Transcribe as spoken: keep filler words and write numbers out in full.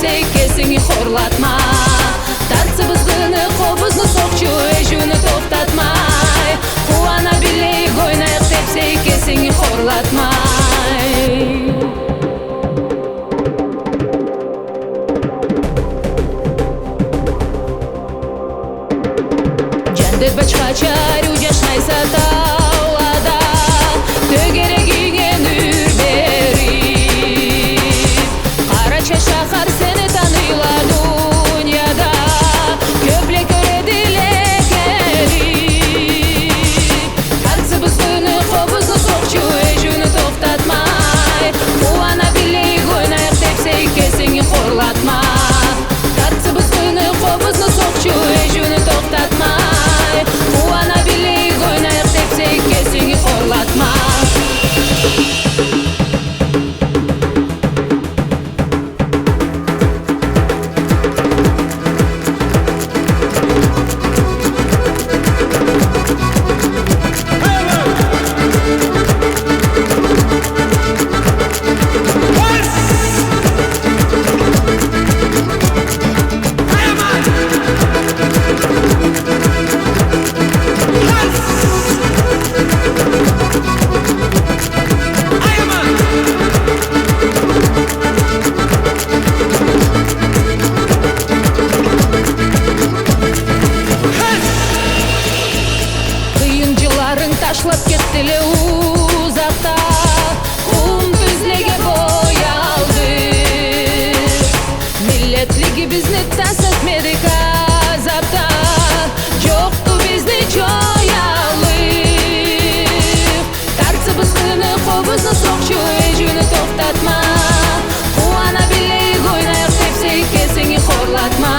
Сен кесинги хорлатма. Тарт сыбызгъыны, къобузну сокъчу, эжюню тохтатмай. Къууана билейик, ойнайыкъ деп, сен кесинги хорлатмай. Джандыр бачхача ариу джашнайса таулада, тёгерегинге нюр берип. Къарачай шахар, сени таныйла дунияда, кёпле кёредиле келип. Тарт сыбызгъыны, къобузну сокъчу, эжюню тохтатмай. Къууана билейик, ойнайыкъ деп, сен кесинги хорлатма. Тарт сыбызгъыны, къобузну сокъчу, эжюню тохтатмай. Къууана билейик, ойнайыкъ деп, сен кесинги хорлатма. Къыйын джылларын ташлап кетдиле узакъда, къум тюзлеге боялды. Миллетлигибизни тас этмедик азапда, джокъду бизни джояллыкъ. Тарт сыбызгъыны, къобузну сокъчу, эжюню тохтатма. Къууана билейик, ойнайыкъ деп, сен кесинги хорлатма.